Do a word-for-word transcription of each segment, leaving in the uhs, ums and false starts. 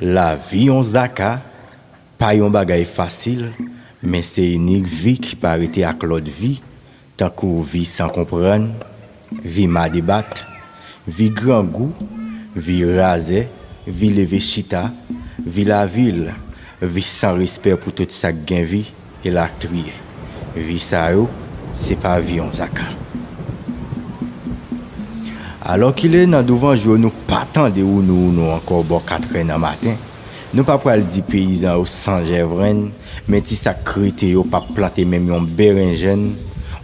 Lavi yon zaka pa yon bagay fasil, men se inik vi ki pa rete ak lòt vi, tankou vi san konprann, vi madebat, vi grangou, vi razè, vi leve chita, vi lavil, vi san respè pou tout sa k gen vi, elatriye. Vi sa yo, se pa vi yon zaka. Alòkile, nan douvan jou yo, nou pa tande wounou wounou ankò bò katrè nan maten. Nou pa pral di peyizan yo san jèvrenn, men ti sa k rete yo p ap plante menm yon berenjenn,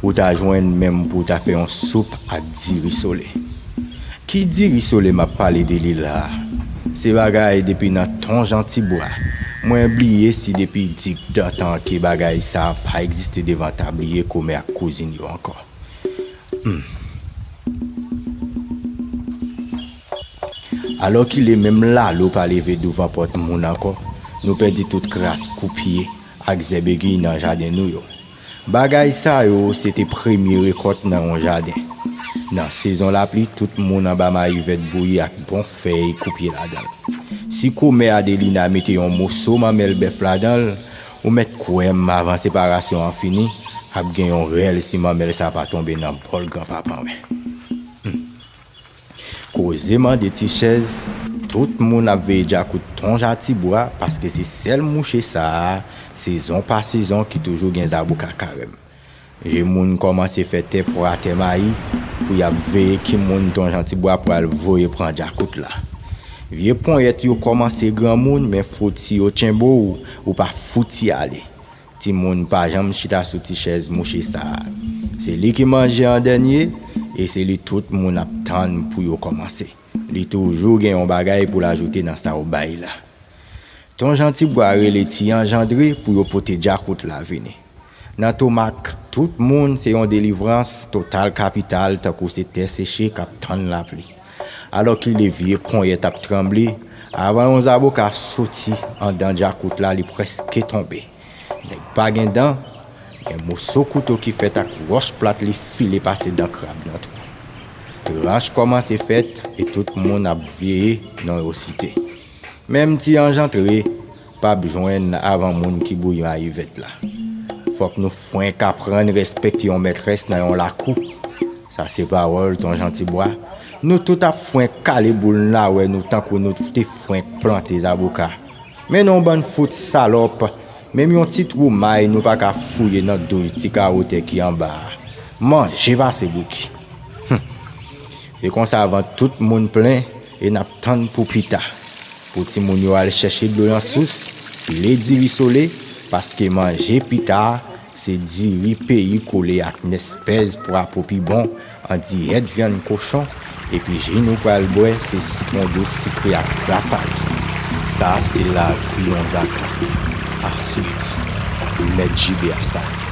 ou ta jwenn menm pou w ta fè yon soup ak diri sole. Ki diri sole m ap pale de li la a? Se bagay depi nan ton Jan Tibwa. Mwen bliye si depi digdantan ke bagay sa a pa egziste devan tabliye komè ak kouzin yo ankò. Hmm. Alòkile, menm lalo pa leve douvan pòt moun ankò. Nou pèdi tout kras koupye ak zèb egiy nan jaden nou yo. Bagay sa yo, se te premye rekòt nan yon jaden. Nan sezon lapli, tout moun anba mayivèt bouyi ak bon fèy koupye ladan l. Si komè Adelina mete yon moso manmèl bèf ladan l, ou mèt kwè m, avan separasyon an fini, ap gen yon rèl si manmèl sa pa tonbe nan bòl granpapa mwen. Hmm. Koze mande ti chèz, tout moun ap veye djakout ton Jan Tibwa, paske se sèl mouche sa a, sezon pa sezon, ki toujou gen zaboka karèm. Je moun kòmanse fè tè pwa tè mayi pou y ap veye ki moun ton Jan Tibwa pral voye pran djakout la. Vye ponyèt yo kòmanse granmoun, men fouti yo tchenbo w, ou pa fouti ale. Timoun pa janm chita sou ti chèz mouche sa a. Se li ki manje an dènye, e se li tout moun ap tann pou yo kòmanse. Li toujou gen yon bagay pou l ajoute nan sa w bay la. Ton Jan Tibwa rele ti anjandre pou yo pote djakout la vini. Nan Tomak, tout moun se yon delivrans total kapital, tankou se tè seche k ap tann lapli. Alòkile vye ponyèt ap tranble, avan yon zaboka soti anndan djakout la, li prèske tonbe. Nèg pa gen dan, gen moso kouto ki fèt ak wòch plat, li file pase dan krab nan twou. Tranch kòmanse fèt e tout moun ap veye non yo site. Menm ti anj antre p ap jwenn avan moun ki bouyi mayivèt la. Fòk nou fwenk aprann respekte yon mètrès nan yon lakou. Sa se pawòl ton Jan Tibwa. Nou tout ap fwenk kale boul nawè nou tankou nou te fwenk plante zaboka. Men nou bann fout salòp, menm yon ti twou may nou pa ka fouye nan douz ti kawo tè ki anba a. Manje pase bouki. Hum. Se konsa vant tout moun plen e n ap tann pou pita. Pou timoun yo al chèche dlo nan sous, pile diri sole, paske manje pita se diri peyi kole ak nèspèz pwa po pi bon, andiyèt vyann kochon, epi ji nou pral bwè se sitwon dous sikre ak rapadou. Sa se lavi yon zaka. A swiv. Mèt Jibe a sa.